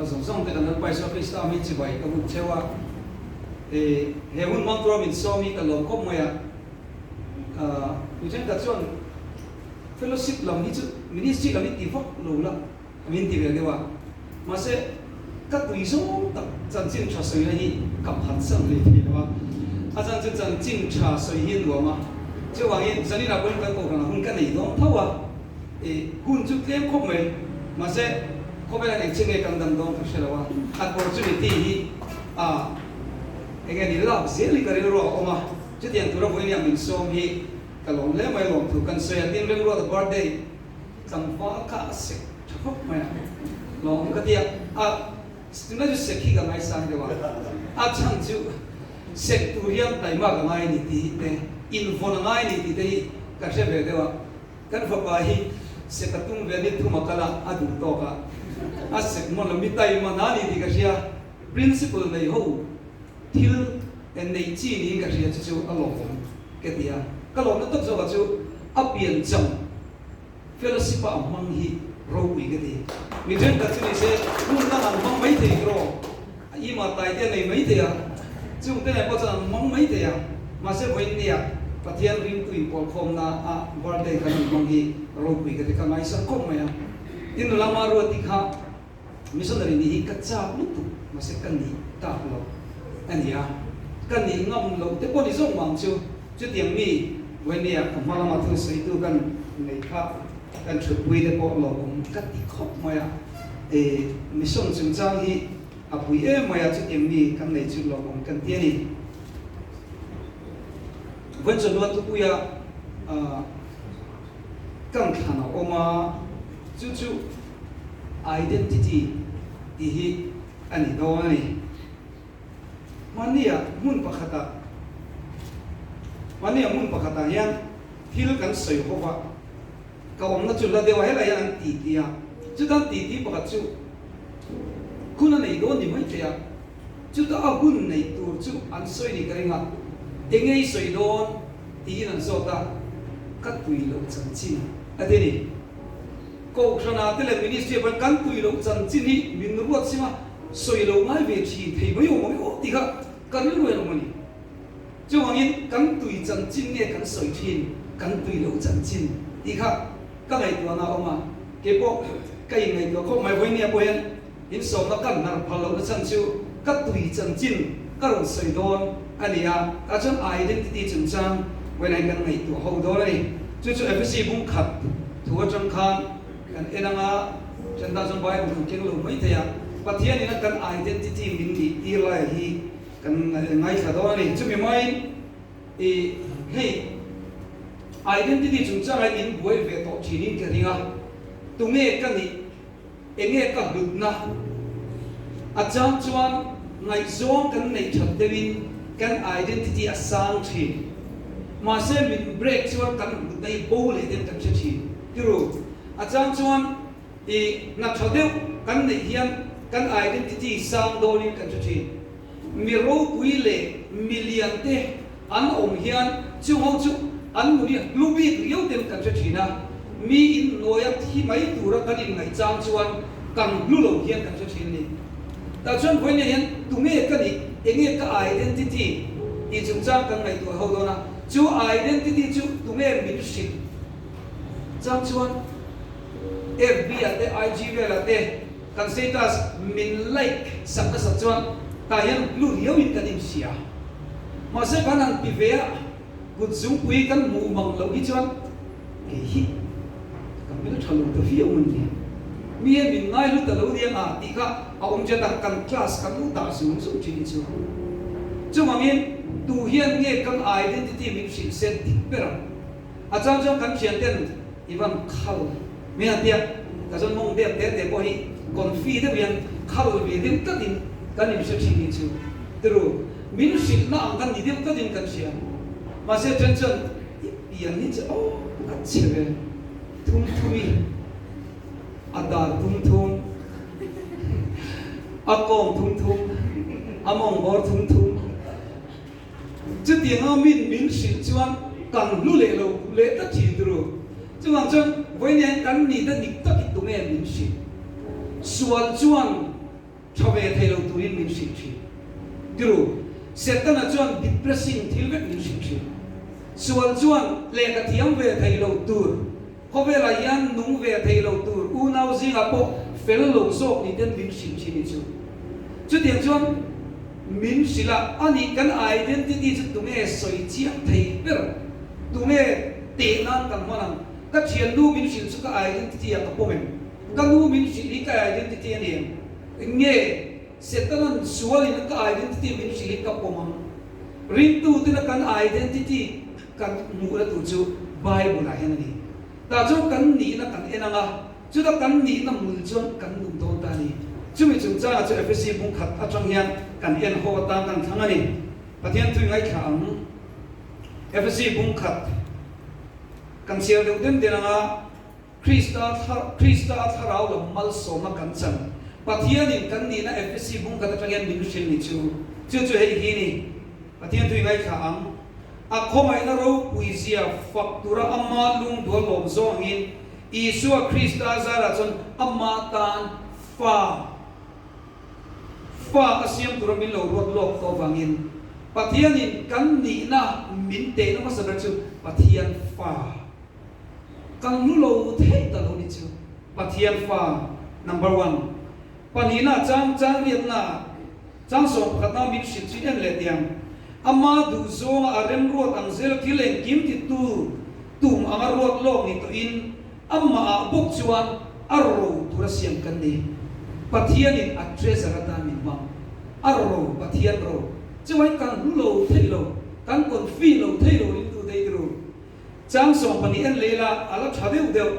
kal zawng zawng te kan Lalpa Isua Krista hming chibai ka buk cheu a, he hun hmang tura min sawm hi ka lawm khawp mai a, tu thenkhat chuan fellowship lam hi chu ministry lam hi ti vak lo la min ti ve deuh a, mahse ka tui zawng tak chanchin tha sawina hi ka phatsan hlei thei lo a, a chan chu chanchin tha sawi hi a nuam a, chuvangin zaninah pawhin kan kohhranah hun ka nei dawn tho a. I hun chu tlem khawp mai, mahse khawvelah eng che nge kan dam dawn ka hre lo a, opportunity hi a eng nge ni lak zel hi ka rilru a awm a, chutiang tura vawinia min sawm hi ka lawm hle mai lawm thu kan sawi a, tin Remruata birthday tlangval kha a sek tha khawp mai a, lawm ka ti a, a tunlai chu sek hi ka ngaisang deuh a, a chhan chu sek tur hian taima ka ngai a ni tih te, invawn a ngai a ni tih te hi ka hre ve deuh a. Kan fapa hi sek a tum ve ni thum a kal a, a duh tawk a, a sek mawn lo, mi taima na ni tih ka hria, principle nei ho thil neih chi niin ka hria chu chu a lawmawm ka ti a, ka lawmna tak zawkah chu a piancham fellowship a a hmang hi ropui ka ti. Mi thenkhat chu ni se hmun dang an hmang mai thei tiraw, Ima tai te a nei mai thei a, chung te nen pawh chuan an hmang mai thei a, mahse vawiin nia Pathian ringtu inpawlkhawmna a birthday kan an hmang hi ropui ka ti ka ngaihsan khawp mai a. Tin nula Maruati kha missionary nih hi ka chak lutuk mahse ka nih tak lo a ni a, ka nih ngam loh te pawh ni zawk mah ang chu, chutiang mi vawiin nia ka hma lama thil sawitu kan nei kha kan thutpui te pawh lawmawm ka ti khawp mai a, e mission chungchang hi A pui em mai a, chutiang mi kan nei chu lawmawm kan ti a ni. Vawiin Tupuia kan thlan a awm a, chu chu identity tih hi a ni dawn a ni. Hmania hmun pakhatah Hmania hmun pakhatah hian thil kan sawi ho va, ka awmna chu la deuh a, helai hian an titi a, chutan titi pakhat chu Hun a nei dawn ni mai thei a, chuta a hun neih tur chu an sawi ni ka ring a, enge i sawi dawn tiin an zawt a, ka tui loh chanchin a ti a ni. Kohhranah te leh ministry ah pawhin kan tui loh chanchin hi min ruat sim a, sawi lo ngai ve thin thei mai awm ang i aw tih kha ka rilru hian awm a ni. Chuvangin kan tui chanchin nge kan sawi thin, kan tui loh chanchin tih kha ka ngaihtuahna a awm a, keipawh ka inngaihtuah khawp mai. Vawinia pawh hian insawmna ka hnar phal lohna chhan chu ka tui chanchin ka rawn sawi dawn a ni a, tah chuan identity chungchang vawiinah hian kan ngaihtuah ho dawn a ni. Chu chu Ephesi bung khat thu atang khan kan en ang a, then tan chuan Bible kan keng lo mai thei a, Pathianin a kan identity min nih tir lai hi kan ngaithla dawn a ni. Chumi hmain i hei identity chungchanga in buai ve tawh thinin ka ring a, tunge ka nih, enge ka hlutna? A chang chuan ngaihzawng kan neih that deuhin kan identity a sang thin. Mahse min break chuan kan hlutna hi bo leh den kan hre thin. Tiru, a chang chuan i hna tha deuh kan neih hian kan identity sang dawnin kan hre thin. Mi ropui leh mi lian te an awm hian chung ho chu an nun hi hlu bik riau ten kan hre thin a, mi inhnuaia thi mai tura kan inngaih chang chuan kan hlu lo hian kan hre thin a ni. Tah chuan vawiinah hian tunge ka nih, enge ka identity tih chungchang kan ngaihtuah ho dawn a, chu identity chu tunge min hrilh chang chuan FB ah te IG velah te Kan status min like sak nasat chuan tah hian hlu riau in kan inhria. Mahse kan han ti ve a, kut zungpui kan hmuh mang loh hi chuan kei hi ka hmel tha lo ta viau an nia. Mi hian min ngai hlu ta lo nia nga tih kha a awm chet a, kan class kan lo dah zung zung thin hi chu. Chuvangin tu hian nge kan identity min hrilh se dik ber ang? A chang chuan kan thian ten i van khal Min han tia, ka zawn mawng dep te te pawh hi confi deuh hian khal ve deuh tlatin kan inhre thin hi chu tiru, min hrilhna ang kan ni deuh tlatin kan hria. Mahse then chuan i pian hi chu aw a chhe ve thum thum i, a dar thum thum, a kawng thum thum, a mawng bawr thum thum. Chutianga min min hrilh chuan kan hlu leh lo duh leh tlat thin turu. Chuvang chuan vawiin hian kan nihna dik tak hi tunge min hrilh? Sual chuan Tha ve thei lo turin min hrilh thin. Tiru, Setana chuan depressing thil vek min hrilh thin. Sual chuan lehkha thiam ve thei lo tur, khawvelah hian nung ve thei lo tur unau zingah pawh fel lo zawk ni ten min hrilh thin ni chu. Chutiang chuan min hrilh a, anih kan identity chu tunge sawi chiang thei ber, tunge teh nan kan hman ang, ka thiannu min hrilh chu ka identity ah ka pawm em? Ka nu min hrilh hi ka identity a ni em? Nge Setanan sualin ka identity min hrilh hi ka pawm ang? Ringtuten a kan identity kan hmuhna tur chu Bible ah hian a ni. Tah chuan kan nihna kan en ang a, chuta kan nihna mul chuan kan nung dawn ta a ni. Chumi chungchangah chu Efesi bung khat atang hian kan en ho atan kan thlang a ni. Pathian tui ngaithla ang. Efesi bung khat kan chhiar deuh den den ang a. Krista Krista a thlarau lam malsawma kan chan. Pathianin kan nihna Efesi bung khat atang hian min hrilh ni chu. Chu chu hei hi ni. Pathian tui ngaithla ang. A khawngaihna ropui zia fak tura ama lungdual lawm zawng angin Isua Krista zarah chuan ama tan fa fa a siam tura min lo ruat lawk tawh avangin Pathianin kan nihna min tehna hmasa ber chu Pathian fa Kan hlu lo theih ta lo ni chu. Pathian fa number one. Pahnihna chang chang riatna chang 11na min hrilh chu en leh tiang. Ama duh zawnga a remruat ang zel thil engkim titu tum anga ruat lawk ni tawhin amahah bawk chuan a ro tur a siam kan ni. Pathianin a treasure atan min hmang. A ro, Pathian ro. Chuai kan hlu lo theih lo, kan confi lo theih lo ringtu te i ti ru. Chang 12 en leh ila a la tha deuh deuh.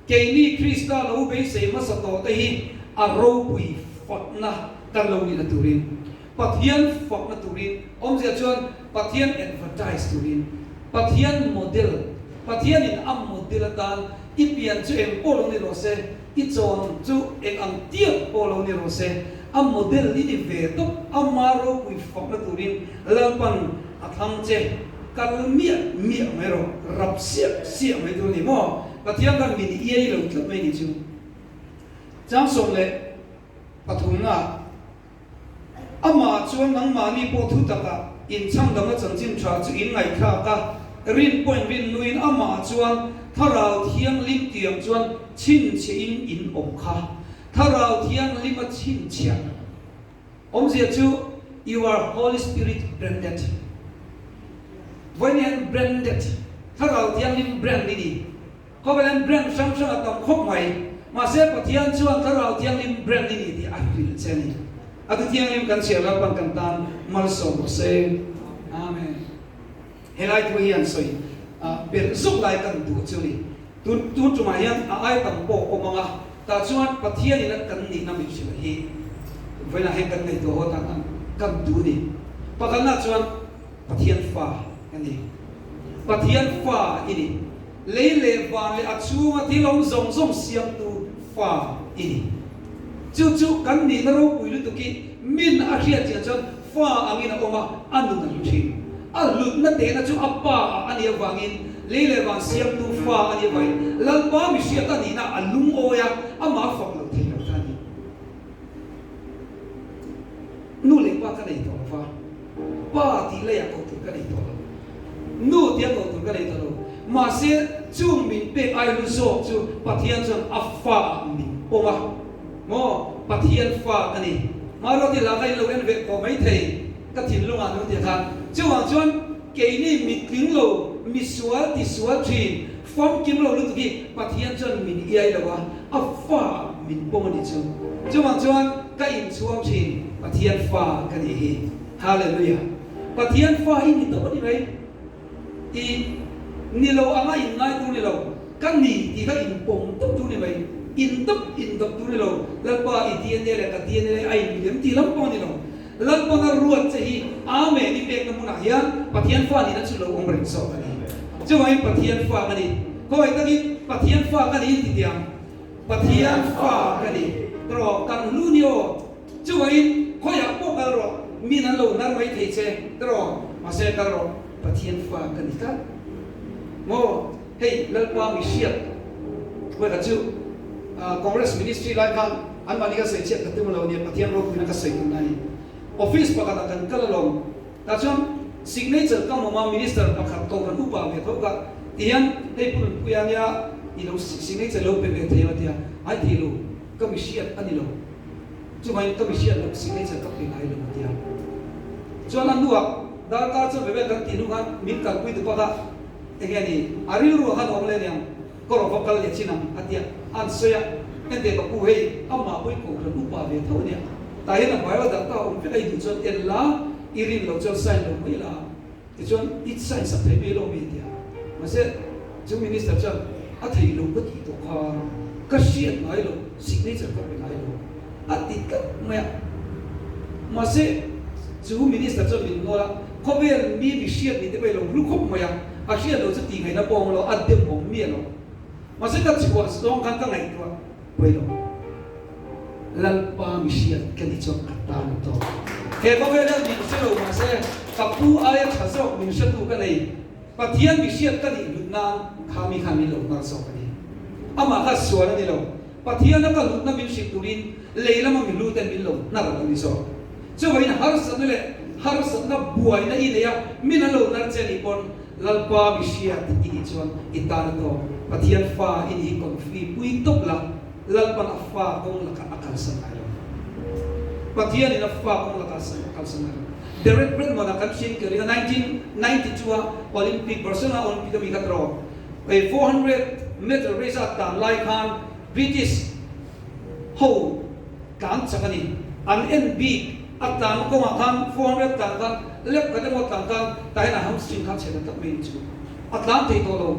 Keini Krista lo beisei hmasa tawh te hi a ropui fakna kan lo nihna turin, Pathian fakna turin, awmzia chuan Pathian advertise turin, Pathian model, Pathianin a model atan i pian chu eng pawh lo ni rawh se, i chawn chu eng ang tiak pawh lo ni rawh se, a model i ni ve tawp, ama ropui fakna turin Lalpan a thlang che. Kal miah miah mai rawh, rap siah siah mai tur a ni maw? Pathian khan min iai lo tlat mai ni chu. Chang 13 ah, Amah chuan nangmahni pawh thu takah inchhangdamna chanchin tha chu in ngaihthlak a, rin pawhin rin nuin amah chuan Thlarau Thianghlim tiang chuan chhinchhiahin in awm kha. Thlarau Thianghlim a chhinchhiah. Awmzia chu you are Holy Spirit branded. Vawiin hian branded, Thlarau Thianghlim brand i ni. Khawvel hian brand hrang hrang a tam khawp mai. Mahse Pathian chuan Thlarau Thianghlim brand i ni tih a hrilh che a ni. A ti thianghlim kan chhiar Lalpan kan tan malsawm rawh se. Amen. Helai thu hi an sawi belh zawk lai kan duh chu ni. Tun tun tumah hian a ai tam pawh awm ang a, tah chuan Pathianin a kan nihna min hrilh hi vawiinah hian kan ngaihtuah haw tan kan duh a ni. Pakhatna chuan Pathian fa ka ni. Pathian fa i ni. Lei leh van leh a chhunga thil awm zawng zawng siamtu fa i ni. Chu chu kan nihna ropui lutuk hi min a hriat chian chuan fa angin a awm a, a nun a hlu thin. A hlutna tehna chu a pa ah a nih avangin, lei leh van siamtu fa a nih avangin Lalpa mihriat a nihna a lungawi a, amah a fak lo thei lo kha a ni. Nu leh pa ka nei tawh lo va, pa tih leiah koh tur ka nei tawh lo, nu tia koh tur ka nei tawh lo. Mahse, chung min pek ai lu zawk chu Pathian chuan a fa ah min pawm a. Maw? Pathian fa ka ni. Maruati lah kha in lo en ve khawh mai thei ka thinlungah nu tih kha. Chuvang chuan keini mitling lo, misual tisual thin, famkim lo lutuk hi Pathian chuan min iai lo a, a fa min pawm a ni chu. Chuvang chuan ka inchhuang thin Pathian fa ka nih hi. Hallelujah. Pathian fa hi ni tawp a ni mai. I ni lo anga in ngai tur ni lo, ka ni tih kha in pawm tawp tur ni mai, in dawp in dawp tur ni lo, Lalpa i DNA leh ka DNA a in milem tih lam pawh a ni lo. Lalpa na ruat che hi Amen i pekna hmunah hian Pathian fa nihna chu lo awm reng zawk a ni. Chuvangin Pathian fa ka ni. Khawngaih takin Pathian fa ka ni in ti tiang. Pathian fa ka ni. Tawh kan hlu ni aw. Chuvangin khawiah pawh kal rawh, min an lo hnar mai thei che, tawh mahse kal rawh, Pathian fa ka ni tlat. Maw hei Lalpa mi hriat huai kha chu Congress ministry lai khan. Anmahni ka sawi chhiat ka tum lo nia, Pathian ropuina ka sawi tumna a ni. Office pakhatah kan kal alawm. Tah chuan signature ka mawm a, Minister pakhat Kohhran upa ve tho ka ti hian hei Pu Nunpuia nia i lo signature lo pe ve thei a tia, ai thei lo, ka mi hriat a ni lo. Chuvangin ka mi hriat loh signature ka pe ngai lo a tia. Chuan a hnuah darkar chuan ve vel kan tih hnu khan min kalpui tu bak a, enge ni a rilru ah khan awm leh aniang ka rawn va kal leh chin ang a tia a an sawi a, ente ka pu hei amah pawhin kohhran upa ve tho ania tah hian a hmai dah ta awm vek a i duh chuan en la i rin loh chuan sign lo mai la tichuan i sign sak thei mai lo mi a tia mahse chu minister chuan a thei lo ka tih tawh kha ka hriat ngai lo signature ka pe ngai lo a ti tlat mai a mahse chu minister chuan min ngawl a khawvel mi mi hriat ni te pawh i lo hlu khawp mai a a hriat loh chu tih ngaihna pawh a awm lo a dem awm miah lo mahse ka chhuah zawng khan ka ngaihtuah pawi lo Lalpa mi hriat ka ni chuan ka tan a tawp he khawvel hian min hre lo mahse ka pu aia tha zawk min hretu ka nei Pathian mi hriat ka nih hlut nan kha mi khan min lo hnar zawk a ni. Amah kha sual a ni lo. Pathiana ka hlutna min hrilh turin lei lama mi hlu ten min lo hnar a ni zawk. Chuvangin harsatna leh harsatna buaina i nei a, min an lo hnar che a nih pawn Lalpa mi hriat i nih chuan i tan a tawk. Pathian fa i nih hi confi pui tawp la, Lalpan a fa kawng lakah a kalsan ngai lo. Pathianin a fa kawng lakah a kalsan ngai lo. Derek Redmond a kan hriat ka ring a, 1992 a Olympic, Barcelona Olympic ami kha tawh 400 meter race a tan lai khan British ho tlan chak a ni. An en bik a tlan kawngah khan 400 tlan khan lep khat emaw tlan khan tah hian a hamstring kha chhe ta tak mai ni chu. A tlan thei tawh lo.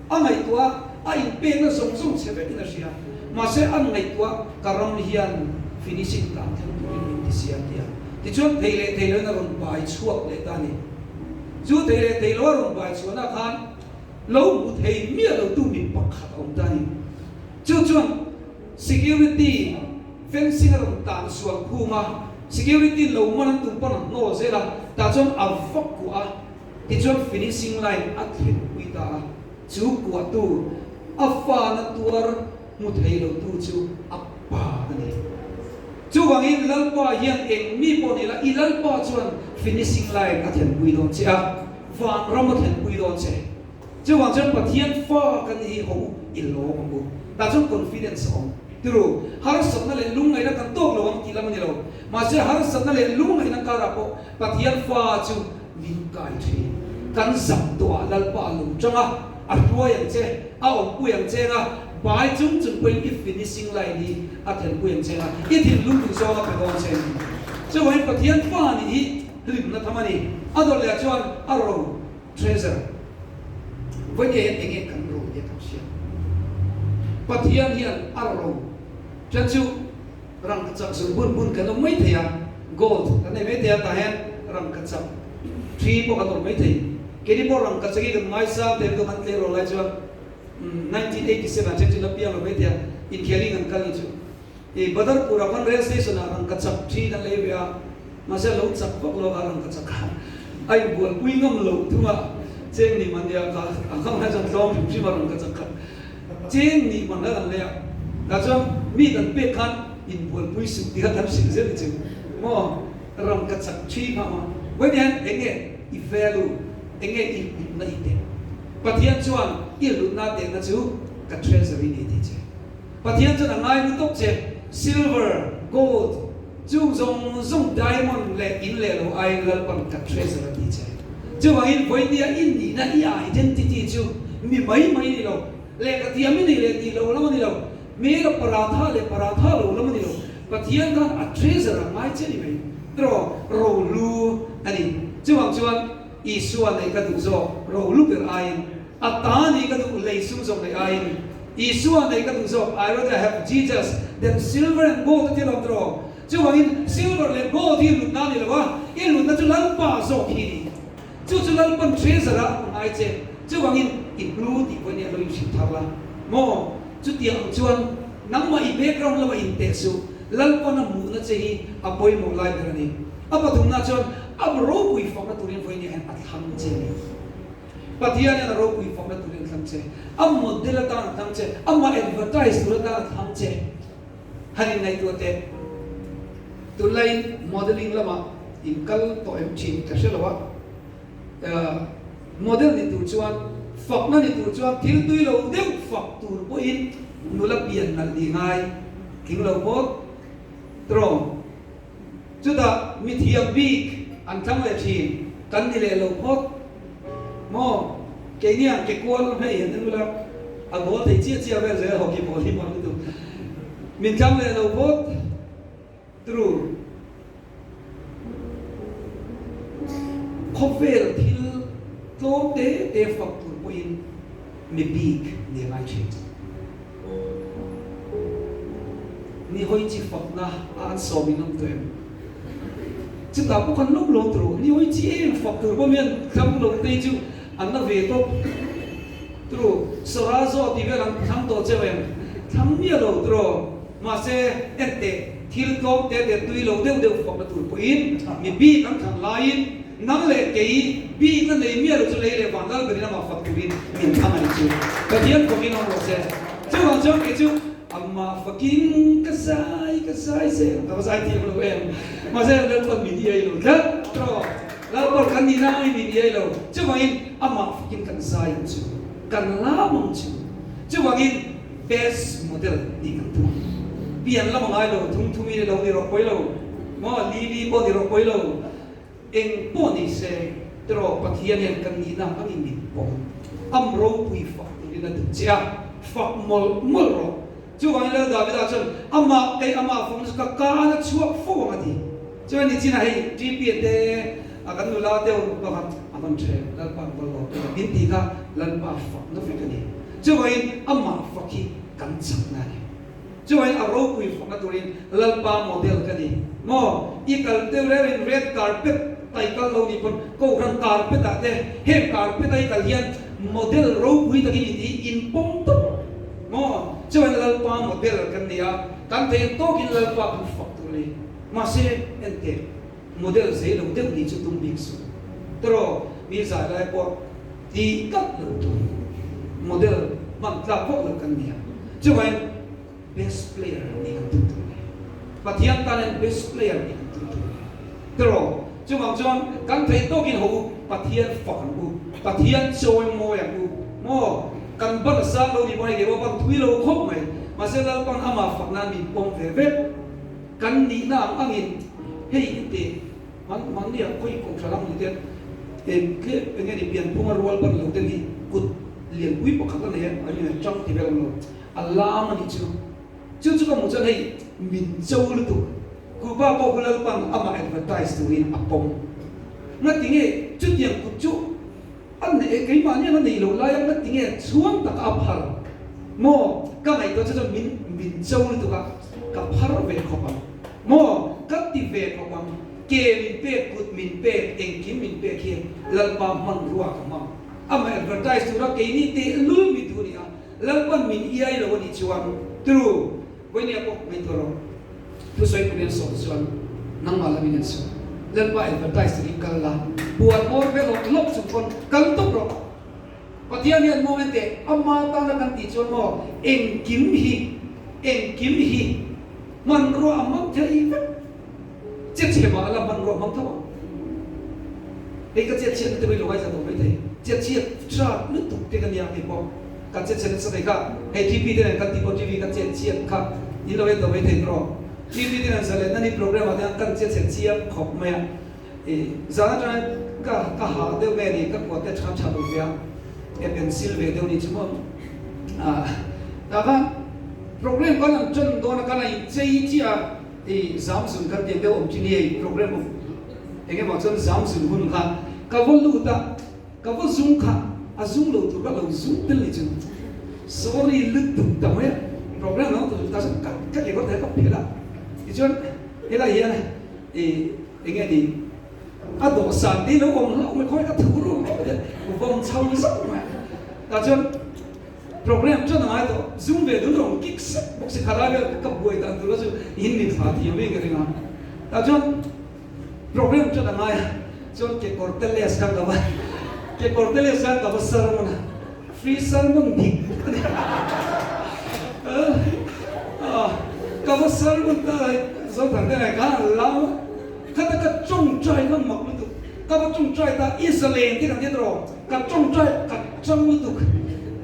A ngaihtuah a inpekna zawng zawng chhe vekin a hria. Mahse an ngaihtuah ka ram hian finishing tlan thleng turin min ti sia tia. Tichuan thei leh thei loin a rawn bai chhuak leh ta a ni. Chu thei leh thei lo a rawn bai chhuahna khan lo hmu thei miah lo tu mi pakhat a awm ta a ni. Chu chuan security fencing a rawn tan sual khum a, security lo man an tum pawn a hnawl zel a, tah chuan a va kuah a. Tichuan finishing line a thlenpui ta a, chu kuahtu a fana tuar hmu thei lotu chu a pa a ni. Chuvangin Lalpa hian eng mi pawh ni la, i Lalpa chuan finishing line a thlenpui dawn che a, vanram a thlenpui dawn che. Chuvang chuan Pathian fa kan nih hi ho u i lawm ang u. Tah chuan confidence a awm. Tiru, harsatna leh lungngaihna kan tawk lo ang tih lam a ni lo. Mahse harsatna leh lungngaihna karah pawh Pathian fa chu min kai thin. Kan zak tawh ah Lalpa a lo tang a, a hruai ang che, a awmpui ang che nga, bai chung chung pawhin i finishing line hi a thenpui ang che nga, i thinlung duh zawng a pe dawn che a ni. Chuvangin Pathian fa nih hi hlimna tham a ni. A dawt leh ah chuan a ro, treasure, vawinia hian enge kan ro nia kan hriat. Pathian hian a ro chen chu. Rangkachak zung bun bun kan awm mai thei a, gold kan nei mai thei a, tah hian rangkachak thi pawh kan awrh mai thei. Keini pawh rangkachak hi kan ngaisang thei lutuk a, kan tleirawl lai chuan 1987 ah then chu la piang lo mai thei a, inkhel in kan kal ni chu. I Badarpur ah khan rail station ah rangkachak thi kan lei ve a, mahse a lo chak vak lo a rangkachak kha a inbualpui ngam loh thung a, cheng ni man nia kha a kham lai chuan tlawm hrim hrim a rangkachak kha. Cheng nih man a kan lei a, tah chuan mi kan pek khan inbualpui suh tih kha kan hrilh zel chu maw ram ka chak thi kha maw vawiin hian eng nge i value eng nge i hlutna i teh Pathian chuan i hlutna a tehna chu ka treasury ni tih che Pathian chuan a ngai lu tawp che silver gold chung zawng zawng diamond leh in leh lo aiin Lalpan ka treasure a tih che. Chuvangin vawinia i nihna i identity chu mi mai mai ni lo, lehkha thiam i nih leh nih lo lam a ni lo, hmela paratha leh paratha lo lam a ni lo, Pathian khan a treasure a ngai che ni mai tiraw, rohlu a ni. Chuvang chuan Isua neih ka duh zawk rohlu ber aiin, a ta nih ka duh lei sum zawk neih aiin, Isua neih ka duh zawk, I rather have Jesus than silver and gold a ti alawm tiraw. Chuvangin silver leh gold hi hlutna a ni lo a, i hlutna chu Lalpa zawk hi a ni. Chu chu Lalpan treasure a ngai che. Chuvangin i hlu tih pawh nia lo inhrilh thar la maw? Chutiang ang chuan nangmah i background lama inteh suh, Lalpan a hmuhna che hi a pawimawh lai ber a ni. A pathumna chuan a ropui fakna turin vawinia hian a thlang che a ni. Pathian hian a ropui fakna turin a thlang che, a model atan a thlang che, amah advertise tur atan a thlang che. Han inngaihtuah teh. Tunlaiin modelling lamah in kal tawh em thin ka hre lo a. Model ni tur chuan, fakna ni tur chuan thil tui lo deuh fak tur pawhin nula pian nalh ni ngai tling lo bawk tawng. Chutah mithiam bik an thlang leh thin, kan ni leh lo phawt maw? Keini ang ke kual hei han en ula, a goal thei chiah chiah vel zel hockey ball hi hmang lutuk. Min thlang leh lo phawt tru. Khawvel thil tlawm te te fak tur pawhin mi bik ni a ngai thin. Ni hawi chi fakna a an sawm in awm tawh em? Chutah pawh kan lawm lo tur, ni hawi chi em fak tur pawh mian thlang lo te chu an la ve tawp tur. Sawra zawh tih vel an thlang tawh cheu em? Thlang miah lo tur. Mahse, enteh, thil tlawm te te tui lo deuh deuh fakna tur pawhin mi bik an thlan laiin nang leh kei bikna nei miah lo chu lei leh van lal berin amah fak turin min thlang a ni chu. Pathian fakin awm rawh se. Chuvang chuan kei chu amah fakin ka zai ka zai zel ka va zai thiam lo em. Mahse, Lalpan min iai lo tlat tawh. Lalpan kan nihna angin min iai lo. Chuvangin amah fakin kan zai ang chu, kan lam ang chu. Chuvangin. Best model tih kan tum ang. Pian lam a ngai lo, thum thum in ilo ni rawh pawi lo, maw li li pawh ni rawh pawi lo, eng pawh ni se tiraw Pathian hian kan nihna ang angin min pawm. Am ropui fak turin a duh che a, fak mawlh mawlh rawh. Chuvangin Lal Davida chuan amah kei amah fak na chu ka kan a chhuak fo ang a ti. Chuan nichinah hei TP te a kan nula deuh pakhat a van ṭhe Lalpa an va lawm em min tih kha Lalpa fak na vek a ni. Chuvangin amah fak hi kan chakna a ni. Chuvangin a ropui fakna turin Lalpa model ka ni. Maw i kal deuh reng in red carpet tai kal lo ni pawn Kohhran carpet ah te heng carpet a i kal hian model ropui takin i ti in pawm tawp rawh. Maw chuvangin Lalpa model kan ni a, kan theih tawkin Lalpa kan fak tur a ni. Mahse, enteh, model zei lo deuh nih chu tum bik suh. Teraw, mi zai lai pawh ti tlat lo tum. Model hman tlak vak lo kan nia. Chuvangin, best player nih kan tum tur a ni. Pathian tan hian best player nih kan tum tur a ni. Teraw, chuvang chuan kan theih tawkin ho u, Pathian fak ang u, Pathian chawi mawi ang u. Maw, kan ban a sang lo ni pawh hei keimah ban thui lo khawp mai. Mahse, Lalpan amah fak nan min pawm ve vek. Kan nihna ang angin hei hi teh man mahnia khawi kawng tha lam ni te em tlem eng nge ni pianphunga rual ban lo te hi kut lianpui pakhat a nei a, a ringa chang ti vel awm lo a lam a nih chu. Chu chu ka hmuh chuan hei min cho lutuk Kuhva pawh khu Lalpan amah advertise turin a pawm. Ngati nge chutiang kut chu a neih keimahni ang a neih loh lai a ngati nge chhuang taka a phar maw ka ngaihtuah chu chuan min min cho lutuk a. Ka phar ve khawp ang. Maw? Ka ti ve khawp ang. Ke min pek, kut min pek, engkim min pek hi Lalpa hmanrua ka hmang. Amah advertise tura keini tehlul mi duh a ni a, Lalpan min iai lo a nih chuan tru Vawinia pawh ngaihtuah rawh. Thusawi kum in an sawm chuan nangmah lamin an sawm. Lalpa advertise turin kal la, puan hmawr ve lawk lawk chung pawn kal tawp rawh. Pathian hian maw enteh ama tana kan tih chuan maw engkim hi engkim hi hmanrua a hmang thei vek che chhe mah la hmanrua a hmang tho ang. Hei ka chet chhiatna te pawh i lo ngaithla tawh maithei. Chet chhiat hrat lutuk te ka nia hei pawh kan chet chhiat nasa thei kha hei TP te nen kan tih pawh TV kan chet chhiat kha in lo en tawh maithei tawh TP te nen zalenna ni program ah te hian kan chet chhiat chiang khawp mai a. I zan atangin ka ka ha deuh nge ni ka kuat te tha tha lo ve a, e pencil ve deuh ni chu maw ah tah khan program kan han tan dawn a kan a in chei chiah a i zam zun kan tih deuh awm chi ni hei program of eng emaw chuan zam zun hun kha ka va lut a ka va zung kha a zung lo tur kha lo zung tel ni chu sorry lutuk ta mai a program lo tur ta chuan ka ka kekawr te kha ka phelh a tichuan helai hian i Enge ni? A dawhsan te lo awm hlauh mai khawi ka thu rum rum hian vawm chho zauh mai a. Tah chuan program chuan a ngai tawh, zoom ve dun rawn kick sek bawk si khalai vel ka buai dan tur kha chu in min thlah thiam em ka ring a. Tah chuan program chuan a ngai a, chuan kekawr te les khan ka va kekawr te les khan ka va sermon a, free sermon dik a ni. Ka. Ka va sermon ta lai Zothang te ngai khan an lam a, khata ka tawngtai kha mak lutuk, ka va tawngtai ta i zalen te kan tia tawh, ka tawngtai ka chang lutuk,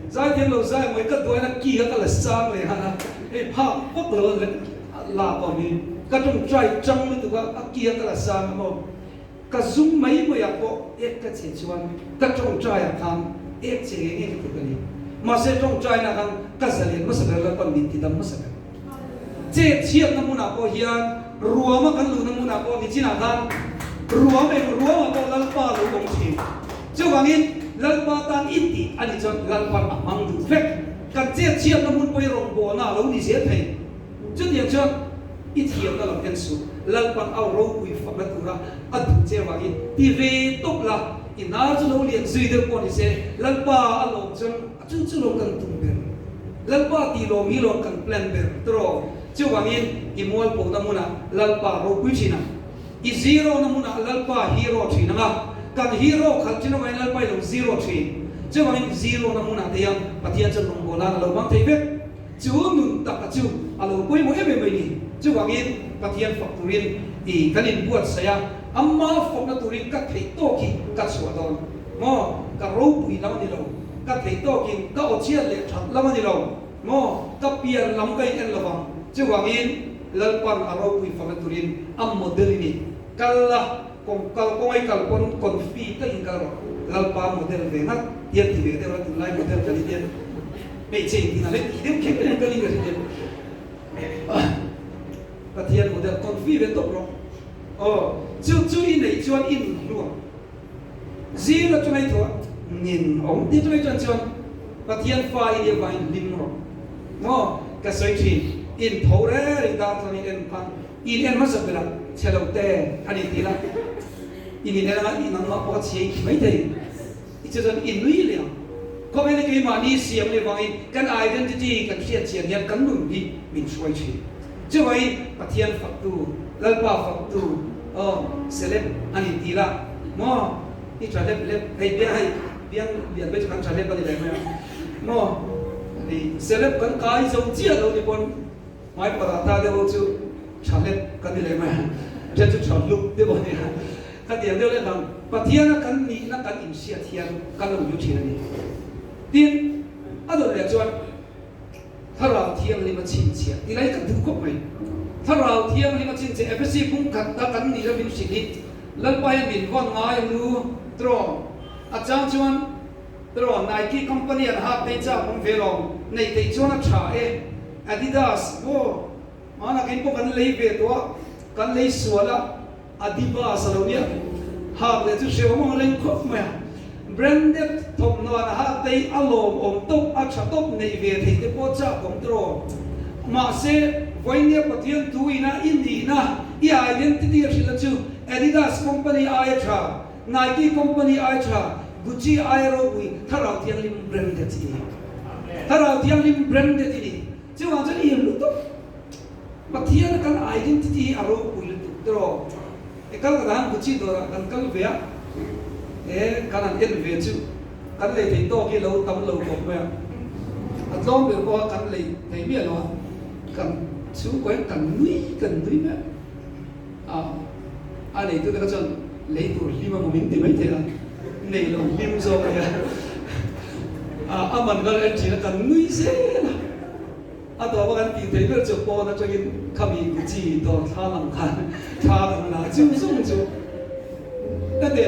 zaithiam lo zai mai ka duaina ki kha ka la sang leh nghal a, hei phak vak lo a la pawh hi ka tawngtai chang lutuk a, a ki kha ka la sang a maw. Ka zum mai mai ah pawh ek ka che chuan ka tawngtai ah khan ek che nge nge ka tluk a ni. Mahse tawngtai na khan ka zalen hmasa ber Lalpan min ti dam hmasa ber. Chet chhiatna hmun ah pawh hian ruam a kan luhna hmun ah pawh nichin ah khan ruam eng ruam ah pawh Lalpa lo awm thin. Chuvangin Lalpa tan i tih a nih chuan Lalpan a hmang duh vek. Kan chet chhiatna hmun pawh hi rawngbawlna a lo ni zel thei. Chutiang chuan i thiamna lam en suh, Lalpan au ropui fakna tura a duh che avangin ti ve tawp la, i hnar chu lo lian zui deuh pawh ni se, Lalpa a lawm chuan a chu chu lo kan tum ber. Lalpa tih lawm hi lawm kan plan ber tawh. Chuvangin i mualpawhna hmunah Lalpa ropui thin ang. I zero na hmunah Lalpa hero thin ang a, kan hero khalh thin avangin Lalpa i lo zero thin. Chuvangin zero na hmunah te hian Pathian chuan rawngbawlna a lo hmang thei vek. Chu nun taka chu a lo pawimawh em em mai ni. Chuvangin Pathian fak turin i kan inbuatsaih a, ama fakna turin ka theih tawk hi ka chhuah dawn maw? Ka ropui lam a ni lo, ka theih tawkin ka awchhiat leh that lam a ni lo maw? Ka pian lam ka in en lovang. Chuvangin Lalpan a ropui fakna turin a model i ni. Kal la, kawng kal kawng ai kal pawn confi takin kal rawh. Lalpa model ve ngat hian ti ve deuh a, tunlai model kan intian. Hmeichhe intin a leh tih deuh kher kher ka ring ka hre deuh. Pathian model confi ve tawp rawh. Aw, chu chu i neih chuan i nun hluak. Zing atanga i thawh nin awm tih atanga i chuan chuan Pathian fa i nih avangin hlim rawh. Maw ka sawi thin, in tho reng reng dar tlang in en khan in en hmasa ber a, chhe lo te han in ti la, in in en anga i nangmah pawh a chhia i ti mai thei. I chu chuan i nui leh ang. Khawvel hi keimahni siam leh vangin kan identity kan hriat chian hian kan nun hi min hruai thin. Chuvangin Pathian faktu, Lalpa faktu, aw celeb a ni ti la maw? I tha lep lep, hei biang hei biang lian mai chu kan tha lep a ni leh mai a maw? Hei celeb kan kai zo chiah lo ni pawn hmai paratha deuh ho chu tha lep kan ni leh mai a, then chu tha hlup deuh a nia. Khatiang deuh leh dang Pathiana kan nihna kan inhriat hian kan lo hmu thin a ni. Tin, a dawt leh chuan Thlarau Thianghlim a chhinchhiah tih lai ka duh khawp mai. Thlarau Thianghlim a chhinchhiah Ephesi bung khat ta kan nih lovin hrilh hi Lalpa hian min vawn ngai ang lu tiraw? A chang chuan tiraw Nike company an hak phei chak awm ve lawm neih theih chuan a tha e Adidas maw hmanah kein pawh kan lei ve tawh a kan lei sual a. Adibas a lo nia, hak leh chu hrehawm ang reng khawp mai a. Branded thawmhnaw an hak te hi a lawmawm tawp, a tha tawp neih ve thei te pawh chak awm tiraw. Mahse, vawinia Pathian thu ina i nihna, i identity a hrilhna chu Adidas company aia tha, Nike company aia tha, Gucci aia ropui Thlarau Thianghlim branded i ni. Thlarau Thianghlim branded i ni. Chuvang chuan i hlu tawp. Pathian a kan identity hi a ropui lutuk tiraw? E kal ka han Gucci dawrah kan kal ve a, e kan han en ve chu kan lei thei tawk hi lo tam lo khawp mai a, a tlawm ber pawh a kan lei thei miah lo a, kan chhungkaw hian kan nui kan nui mai a, a neitute kha chuan lei tur hlim a maw min ti mai thei a, nei lo hlim zawk a nia, a man kha en thin a kan nui zel a. A tawp a kan tih theih ber chu pawn atangin khami Gucci dawr thla lang khan thla kan la chung chung chu. Heti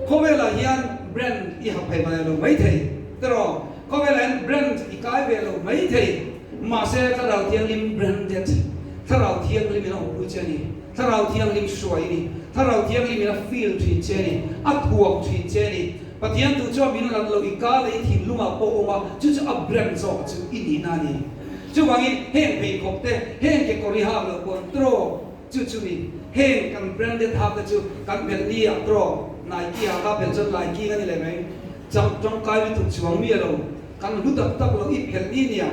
khawvelah hian brand i hap thei ve lo mai thei tiraw? Khawvelah hian brand i kai ve lo mai thei mahse Thlarau Thianghlim branded, Thlarau Thianghlim in a awmpui che a ni, Thlarau Thianghlim hruai i ni, Thlarau Thianghlim in a feel thin che a ni, a thuam thin che a ni. Pathian tu chuan min ran lo i ka leh i thinlungah pawh awm a, chu chu a brand zawk chu i nihna a ni. Chuvangin heng pheikhawk te, heng kekawr i hak loh pawn tiraw chu chu ni. Heng kan branded hak te chu kan phelh ni ah tiraw Nike ah ka phelh chuan Nike ka ni leh mai. Chang tangkai lutuk chuang mi a lo kan hlu tak tak lo i phelh ni nia.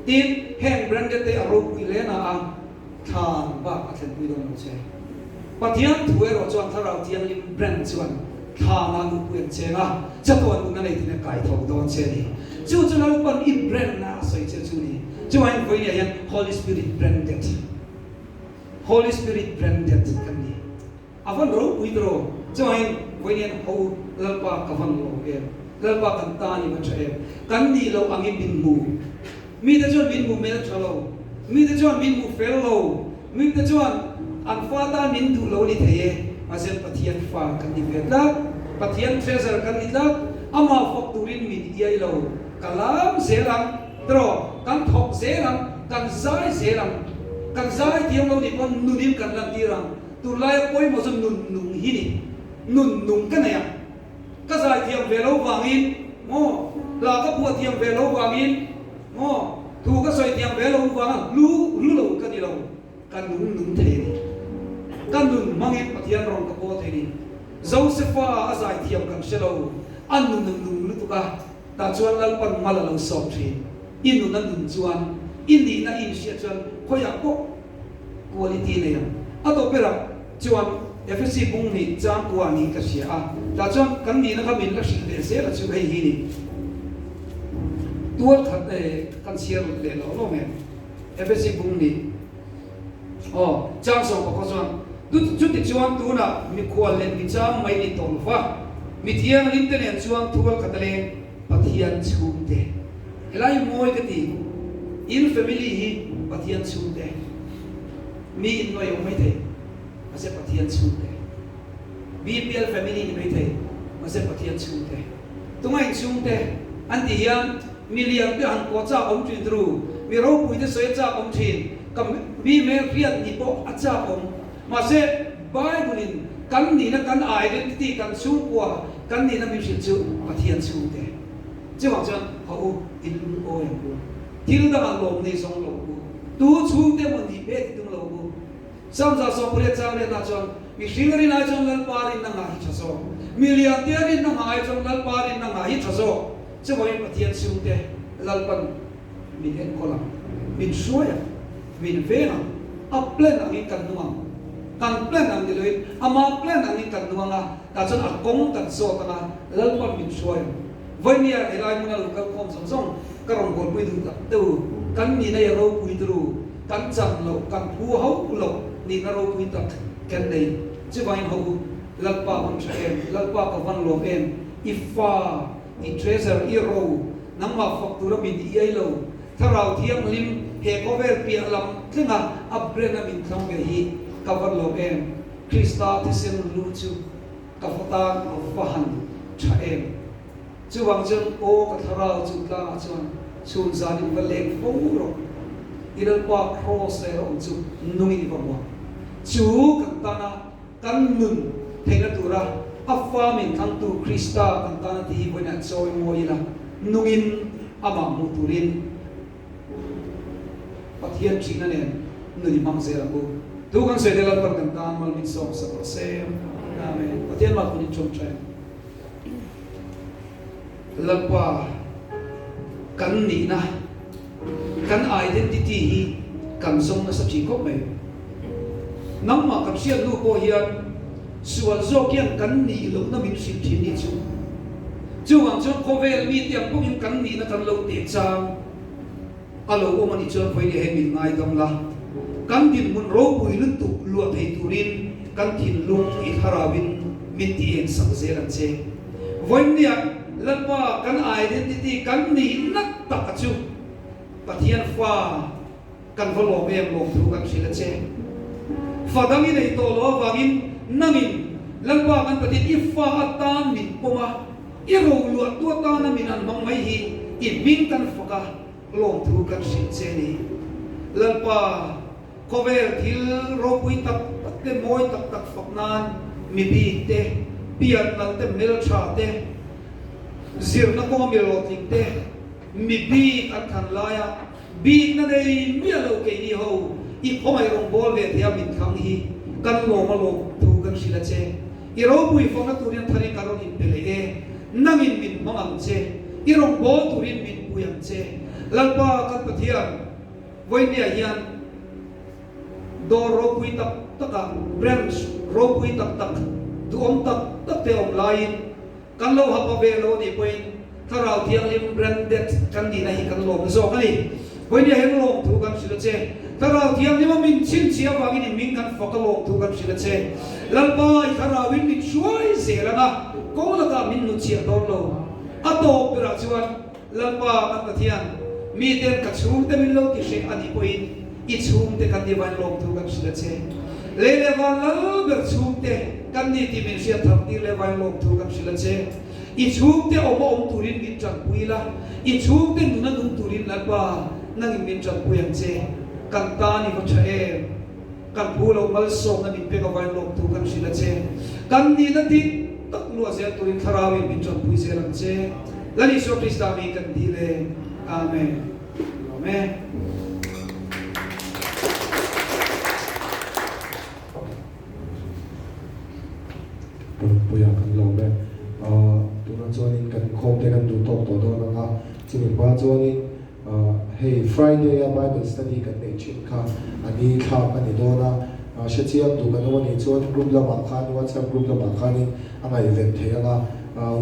Tin, heng branded te a ropui hle na a thlan bak a thlenpui dawn lo che. Pathian thu erawh chuan Thlarau Thianghlim brand chuan thlana nupui an cheng a, chatuan nunna nei tiin a kai tho dawn che a ni. Chu chu Lalpan i brand na a sawi che chu ni. Chuain vawinia hian Holy Spirit branded. Holy Spirit branded kan ni. A van ropui tawh chuangin vawiin ho u Lalpa ka van lawm em, Lalpa kan tan i va tha em, kan nih loh angin min hmu. Mite chuan min hmu hmel tha lo, mite chuan min hmu fel lo, mite chuan an fa tan min duh lo a ni thei e, mahse Pathian fa kan ni ve tlat, Pathian treasure kan ni tlat, amah fak turin min iai lo, ka lam zel ang, tawh kan thawk zel ang, kan zai zel ang, kan zai thiam lo nih pawn nunin kan lantir ang. Tunlaia pawimawh chu nun nung hi ni. Nun nung ka nei a, ka zai thiam ve lo vangin maw, hla ka phuah thiam ve lo vangin maw, thu ka sawi thiam ve lo vanga hlu hlu lo ka ni lo, ka nung nung thei a ni. Ka nun hmangin Pathian rawng ka pawl thei a ni. Josefa a zai thiam kan hre lo, a nun a nung lutuk a, tah chuan Lalpan mal a lo sawm thin. I nun a nun chuan, i nihna i inhriat chuan khawiah pawh quality nei ang. A tawp berah chuan Efesi bung nih changkua nih ka hria a, tah chuan kan nihna kha min la hrilh leh zel a chu hei hi ni. Tual khat e kan chhiar leh lo lo nge Efesi bung nih aw chang sawm pakua chuan chuti chuan tunah mikhual leh michang mai ni tawh lova mi thianghlim te nen chuan thual khat a leng Pathian chhungte. Helai mawi ka ti, in family hi Pathian chhungte, mi in nuai awm maithei, mahse Pathian chhungte. BPL family ni maithei, mahse Pathian chhungte. Tunga in chhungte an tih hian mi lian te han kawh chak awm thin turu, mi ropui te sawi a chak awm thin, ka mi hmel hriat ni pawh a chak awm. Mahse Bible in kan nihna kan identity kan chhungkua kan nihna min hrilh chu Pathian chhungte. Chuvang chuan ha u in lungawi ang u. Thil dangah lawm nei zawng lo u. Tu chhungte maw nih ve ti tum lo u. Samza 18 chang riatna chuan mihring rin ai chuan Lalpa rinna ngah hi tha zawk. Mi liantea rinna ngah ai chuan Lalpa rinna ngah hi tha zawk. Chuvangin Pathian chhungte Lalpan min enkawl ang, min hruai ang, min veng ang, a plan angin kan nung ang. Kan plan ang ni loin ama plan angin kan nung ang a, tah chuan a kawng kan zawt ang a, Lalpan min hruai ang. Vawinia helai hmuna lo kal khawm zawng zawng ka rawn buaipui duh tak deuh u, kan nihna i ropui tur u, kan chan loh, kan phu hauh loh nihna ropui tak kan nei. Chuvangin hawh u, Lalpa van tha em, Lalpa ka van lawm em, i fa, i treasure, i ro, Nangmah fak tura min iai lo, Thlarau Thianghlim he khawvel piah lam tlenga a brand a min thlang ve hi ka va lawm em, Krista thisen lu chu ka va tan a va han tha em. Chuvang chuan aw ka thlarau chu tlangah chuan chhun zan in va leng fo rawh, i Lalpa Kraws leh rawng chu nungin i va hmuak. Chu kan tana Kan nun theihna tura a fa min thlangtu Krista kan tana tih hi vawiinah chawi mawi ila, nungin amah hmuh turin Pathian thihna nen nun i hmang zel ang u. Tu kan sawi te Lalpan kan tan mal min sawm sak rawh se. Amen. Pathian mah kun in tawngtai ang. Lalpa kan nihna, kan identity hi kan zawng nasa thin khawp mai. Nangmah kan hriat hnu pawh hian sual zawk hian kan nih lohna min hrilh thin ni chu. Chuvang chuan khawvel mite ang pawhin kan nihna kan lo teh chang a lo awm a nih chuan vawiin hei min ngaidam la. Kan dinhmun ropui lutuk luah thei turin kan thinlung i thlarauin min ti eng sak zel ang che. Vawiinniah Lalpa kan identity kan nihna tak a chu Pathian fa kan va lawm em lawm thu kan hrilh a che. Fa dang i nei tawh lo avangin nangin Lalpa kan Pathian i fa atan min pawm a, i roluahtu atana min an hmang mai hi i hming kan fak a, lawmthu kan hrilh che a ni. Lalpa, khawvel thil ropui tak tak te, mawi tak tak fak nan mi bik te, pian nalh te, hmeltha te, zirna kawnga mi hlawhtling te, mi bik an thlan laia bikna nei miah lo keini ho i khawngaih rawngbâwl ve theia min thlang hi kan lawm a lawmthu kan hrilh a che. I ropui fakna turin tharin ka rawn inpe leh e, nangin min hmang ang che, i rawngbâwl turin min pui ang che. Lalpa kan Pathian, vawinia hian dawr ropui tak takah branch ropui tak tak, duhawm tak tak te awm laiin kan lo hapa ve lo anih pawhin Thlarau Thianghlim branded kan nihna hi kan lawm zawk a ni. Vawinia hian lawmthu kan hrilh a che. Thlarau Thianghlima min chhinchhiah avangin i hming kan fak a lawmthu kan hrilh a che. Lalpa, i Thlarauin min hruai zel ang a, kawng lakah min hnutchhiah dawn lo. A tawp berah chuan, Lalpa kan Pathian, miten ka chhungte min lo ti hreh a nih pawhin i chhungte kan ni vain lawmthu kan hrilh a che. Lei leh van lal ber chhungte kan ni tih min hriat thar tir leh vain lawmthu kan hrilh a che. I chhungte awm a awm turin min tanpui la, i chhungte nun a nung turin Lalpa nangin min tanpui ang che. Kan tan i va tha em? Kan phu loh malsawmna min pek avain lawmthu kan hrilh a che. Kan nihna dik tak luah zel turin Thlarauin min tanpui zel ang che. Lal Isua Krista mi kan dil e. Amen. Amen. Puia kan lawm e. Tunah chuanin kan inkhawm te kan duh tawk tawh dawn ang a, chumi hma chuanin hei Friday a Bible study kan neih thin kha a ni thlak a ni dawn a, hrechiang duh kan awm a nih chuan group lamah khan WhatsApp group lamah khanin a ngaihven thei ang a,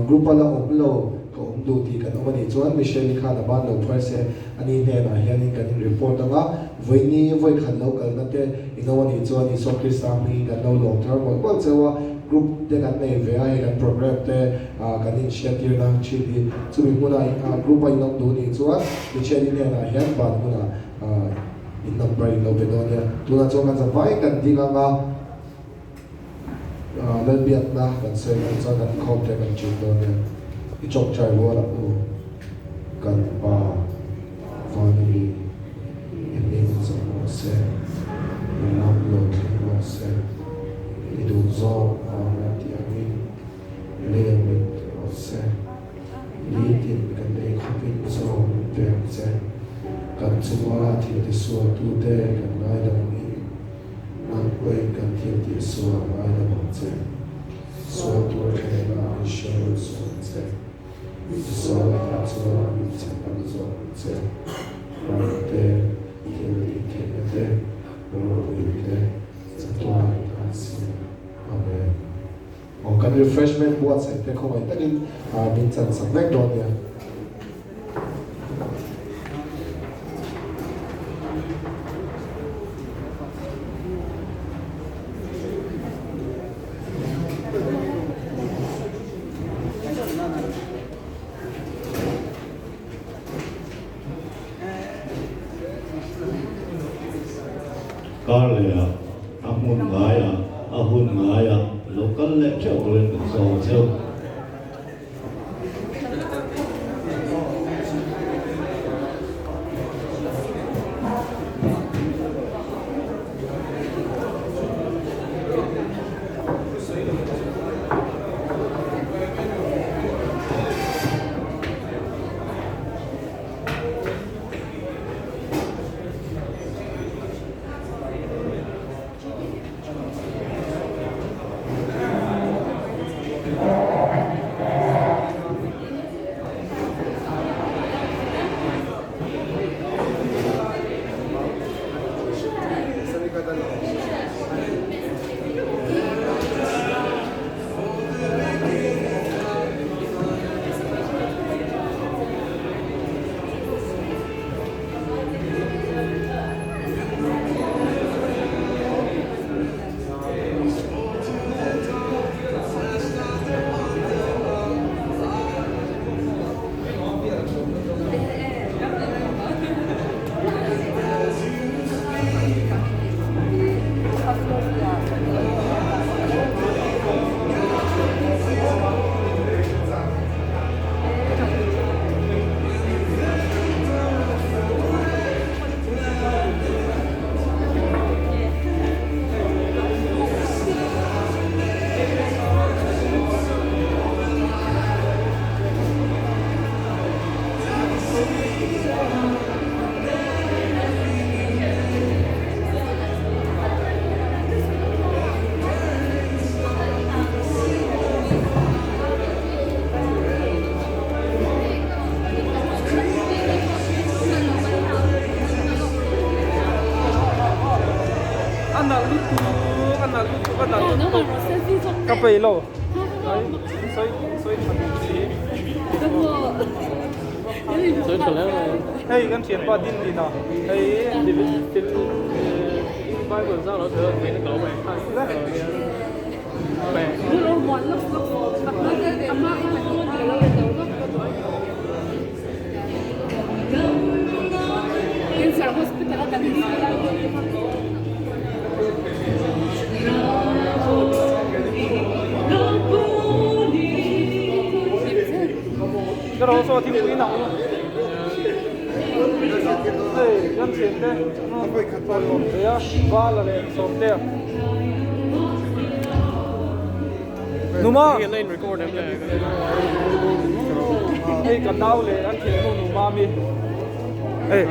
group a la awm lo ka awm duh tih kan awm a nih chuan Michelle-i khan a ban lo phuar se a ni hnenah hianin kan in report ang a, vawiini vawikhat lo kalna te in awm a nih chuan Isua Krista hmingin kan lo lawm thar mawlh mawlh cheu a, group te kan nei ve a, hei kan program te kan inhriattirna thin hi chumi hmuna group a in awm duh nih chuan Michelle-i hnenah hian ban hunah in number in lo be dawn nia. Tunah chuan kan zavai kan ding ang a. Lalbiakna kan sawi hnu chuan kan khawm te kan ṭin dawn nia. I chawkchai rual ang u. Kan Pa Vanami i hming zawh rawh se, i ram lo thleng rawh se, i duh zawk vanga tih angin lei min ti rawh se. Nitin kan ei khawpin zawk min pe ang che. Kan chunga thil tisualtute kan ngaidam angin. Nang pawhin kan thil tih sual ngaidam ang che. Sual tur thlengna min hriat suh ang che. Sual lakah chuan min chhan zawk ang che. Ram te, thil tih theihna te, ropui te, chatuan an si. Amen. Aw, kan refreshment buatsaih te khawngaih takin min chan sak vek dawn nia. Kar lehah a hmun ngaiah a hun ngaiah lo kal leh theuh turin kan sawm cheu. A nalh lutuk a nalh lutuk a nalh lutuk ka peih lo sawi sawi tha duh si. Hei kan thianpa din din a hei Ka ro saw thingpui nang u. Hei kan thian te thei a vala leh sawm te a. Numa. Hei ka nau leh an thiannu numa mi. Hei.